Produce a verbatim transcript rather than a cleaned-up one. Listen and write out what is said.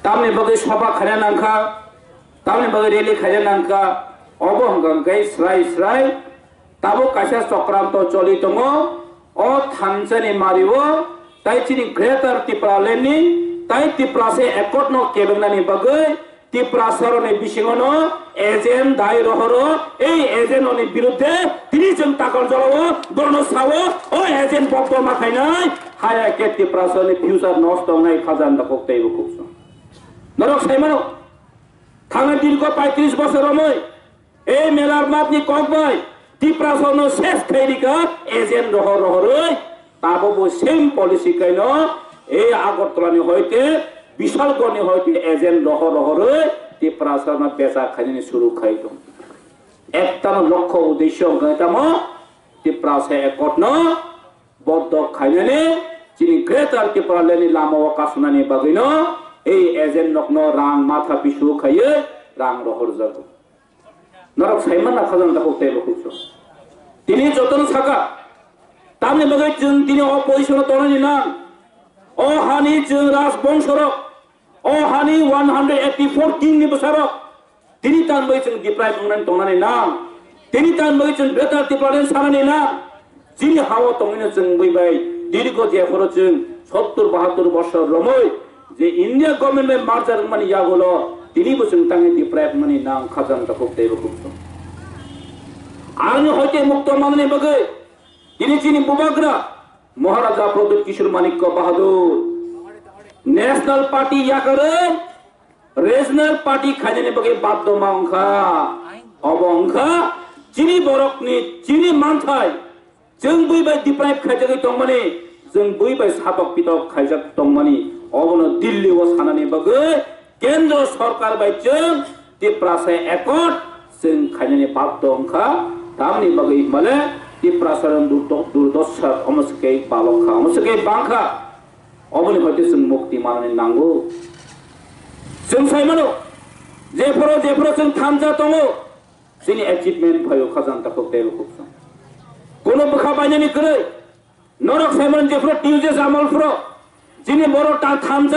Tamni bagwi soba khaina nangkha, tamni bagwi rally khaina nangkha, obo hwnkha hwnkhe srai srai tabuk kaisa chokranto choli tongo. O thansani mario tai chini Greater Tipraland ni tai Tiprasa Accord no kebengnani bagwi Tiprasaroni bisingono agent dai rohoro, ei agent oni birudde tini chwng takal jolao borno sao o agent bokto ma khainai haya ke Tiprasaroni future nosto wngnai khajani dakhuk teibo khukso. Norok saimano, thangna dirgo paitris bosor romwi ei melar matni kok bai Tiprasarno ses khairika agent rohor rohorwi tabo bo same policy kaino ei Agartala ni hoite Bishalgarh ni hoite agent rohor rohorwi Tiprasarno becha khainani suru khai tong. Ektano lokho uddesho hwnkhe tamo Tiprasa Accord no boddo khainani chini Greater Tipraland ni lama o kasunani bagwino ei agent nokno rang matha pisu khaiwi rang rohorjago. Norok saiman na khajang dakhuk tei bukhuk so. Tini jotono saka, tamni bagwi chwng tini o position o tongnani nang. O hani chwng rajbongsorok, o hani one hundred eighty four king ni bwsarok, tini tan bagwi chwng deprive wngnani tongnani nang. Tini tan bagwi chwng Greater Tipraland sanani nang. Chini hao tongwino chwng bui bai dirgo jephoro chwng sottur bahattur bosor romwi je India government bai merger wngmani yagulo tini bo chwng tangwi deprive wngmani nang khajang dakhuk tei bukhuk so. Aroni hoite mukto manani bagwi tini chini bubagra Maharaja Pradyut Kishore Manikya Bahadur National Party yakarwi Regional party khainani bagwi baddo ma wngkha. Obo wngkha chini borokni, chini manthai. Chwng bui bai deprive khaijagwi tongmani, chwng bui bai satok pitok khaijak tongmani. Obono Delhi o sanani bagwi Kendro Sorkar bai chwng Tiprasa Accord chwng khainani baddo wngkha. Tamni bagwi himale Tiprasa rok durdo-, durdosa omo swkhe balok kha, omo swkhe bang kha. Oboni hoite chwng mukti manani nango. Chwng sai mano, jephoro, jephoro chwng thansa tongo, chini achievement phaio khajang takhuk tei bukhuk chwng. Kono bwkha bainani kwrwi, norok sai mano jephoro Tuesday jamal phoro, chini borok ta thansa